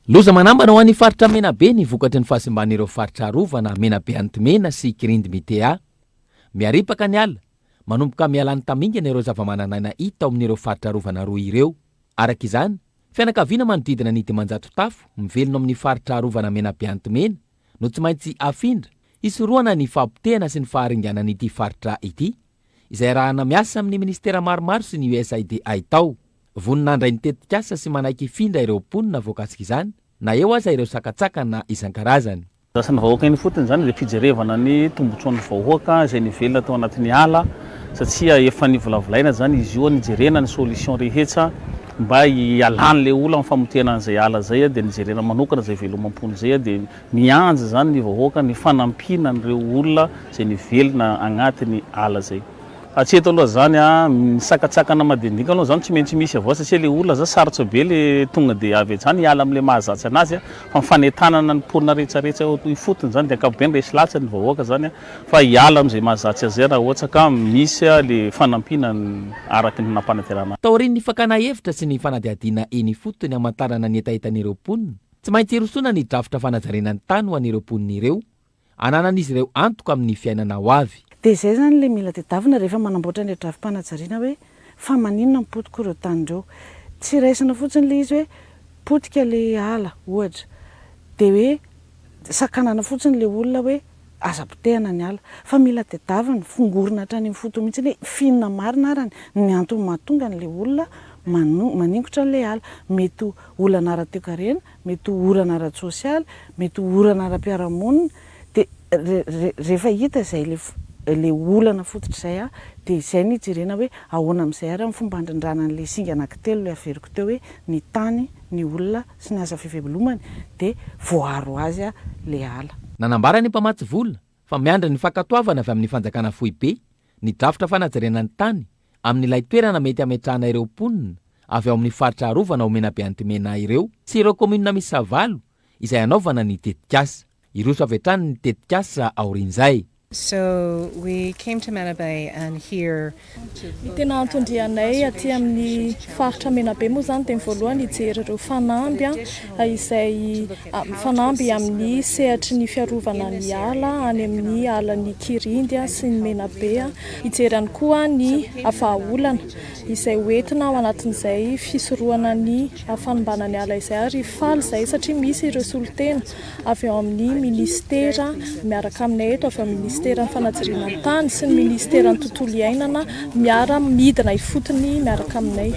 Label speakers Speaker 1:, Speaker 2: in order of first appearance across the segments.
Speaker 1: Loza manambana ho an'ny faritra Menabe ny vokatry ny fahasimban'ireo faritra arovana Menabe Antimena sy Kirindy Mitea. Miharipaka ny ala, manomboka mihalany tamingana ireo zavamananaina hita ao amin'ireo faritra arovana roa ireo. Araka izany, fianakaviana manodidina ny 500 tafo mivelona ao amin'ny faritra arovana Menabe Antimena no tsy maintsy afindra hisorohana ny fahapotehana sy ny faharinganan'ity faritra ity, izay arahana miasa amin'ny minisitera maromaro sy ny USAID Haitao. Vonona handray ny tetikasa sy manaiky hifindra ireo mponina voakasik'izany na eo aza ireo sakantsakana isan-karazany.
Speaker 2: Andrasan'ny vahoaka eny ifotony izany dia fijerevana ny tombotsoan'ny vahoaka izay nivelona tao anatin'ny ala satria efa nivolavolaina izany izy io nijerena ny solution rehetsa mba hialan'ilay olona amin'ny famotehana an'izay ala izay dia nijerena manokana izay velomam-pony izay dia mianjy izany ny vahoaka ny fanampiana an'ireo olona izay nivelona agnatin'ny ala izay. Hatreto aloha zany a, ny sakantsakana madinidinika aloha zany tsy maintsy misy avao satria le olona zany sarotra be le tonga de avy hatrany hiala amle mahazatsy anazy a, fa ny fanentanana ny mponina rehetrarehetra eo ifotony zany de ankapobeny resy lahatra ny vahoaka zany a, fa hiala amzay mahazatsy azy zay raha ohatra ka misy le fanampiana araka ny nampanantenana.
Speaker 1: Taorian'ny fakana hevitra sy ny fanadihadiana eny ifotony hamantarana ny hetahetan'ireo mponina, tsy maintsy hirosoana ny drafitra fanajariana ny tany ho an'ireo mponina ireo Ananan'izy ireo antoka amin'ny fiainana ho avy.
Speaker 3: Dia izay izany ilay mila tedavina rehefa manamboatra an'ilay drafi-panajariana hoe fa maninona no potika ireo tany ireo. Tsy raisina fotsiny ilay izy hoe potika ilay ala ohatra dia hoe sakanana fotsiny ilay olona hoe aza potehana ny ala. Fa mila tedavina, fongorina hatrany amin'ny fotony mihitsy hoe f'inona marina arany ny antony mahatonga an'ilay olona maningotra an'ilay ala. Mety ho olana ara-toekarena, mety ho orana ara-tsosialy, mety ho orana ara-piarahamonina, dia rehefa hita izay ilay olana fototra izay dia izay no hijerena hoe ahoana amin'izay ary ny fomba handrindrana an'ilay singa anankitelo ilay averiko teo hoe ny tany, ny olona sy ny asa fivelomany dia voaaro azy ilay ala.
Speaker 1: Nanambara ny mpamatsy vola fa miandry ny fankatoavana avy amin'ny fanjakana foibe ny drafitra fanajariana ny tany amin'ilay toerana mety hametrahana ireo mponina avy ao amin'ny faritra arovana ao Menabe Antimena ireo sy ireo kaominina miisa valo izay hanaovana ny tetikasa. Hiroso avy hatrany ny tetikasa aorian'izay.
Speaker 4: So we came to Menabe and here.
Speaker 5: Ny tena anton-dianay aty amin'ny faritra Menabe moa izany dia ny voalohany hijery ireo fanamby izay fanamby amin'ny sehatry ny fiarovana ny ala any amin'ny alan'i Kirindy sy ny Menabe. Hijery ihany koa ny vahaolana izay ho entina ao anatin'izay fisorohana ny fanimbana ny ala izay ary faly izahay satria misy ireo solontena avy ao amin'ny minisitera miaraka aminay eto, avy ao amin'ny minisiteran'ny fanajariana ny tany sy ny minisiteran'ny tontolo iainana miara midina ifotony miaraka aminay.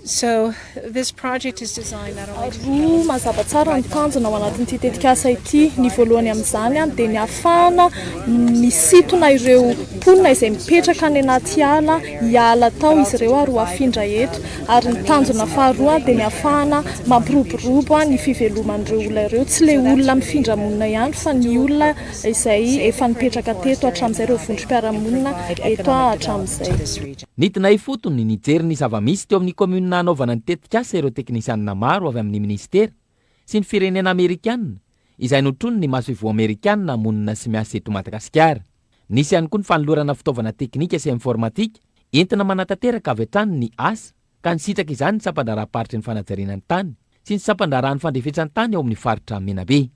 Speaker 4: So this project is designed not only to
Speaker 5: Roa mazava tsara ny tanjona ao anatin'ity tetikasa ity. Ny voalohany amin'izany dia ny hahafahana misintona ireo mponina izay mipetraka any anaty ala hiala tao izy ireo ary ho afindra eto. Ary ny tanjona faharoa dia ny hahafahana mampiroborobo ny fiveloman'ireo olona ireo. Tsy ilay olona mifindra monina ihany fa ny olona izay efa nipetraka teto hatramin'izay, ireo vondrom-piarahamonina eto hatramin'izay.
Speaker 1: Nidina ifotony nijery ny zava-misy teo amin'ny kaominina hanaovana ny tetikasa ireo teknisianina maro avy amin'ny minisitera sy ny firenena amerikanina izay notronin'ny masoivoho amerikanina monina sy miasa eto Madagasikara. Nisy ihany koa ny fanolorana fitaovana teknika sy informatika entina manatanteraka avy hatrany ny asa ka nisitraka izany ny sampandraharaha-paritry ny fanajariana ny tany sy ny sampandraharahan'ny fandrefetsan-tany ao amin'ny faritra Menabe.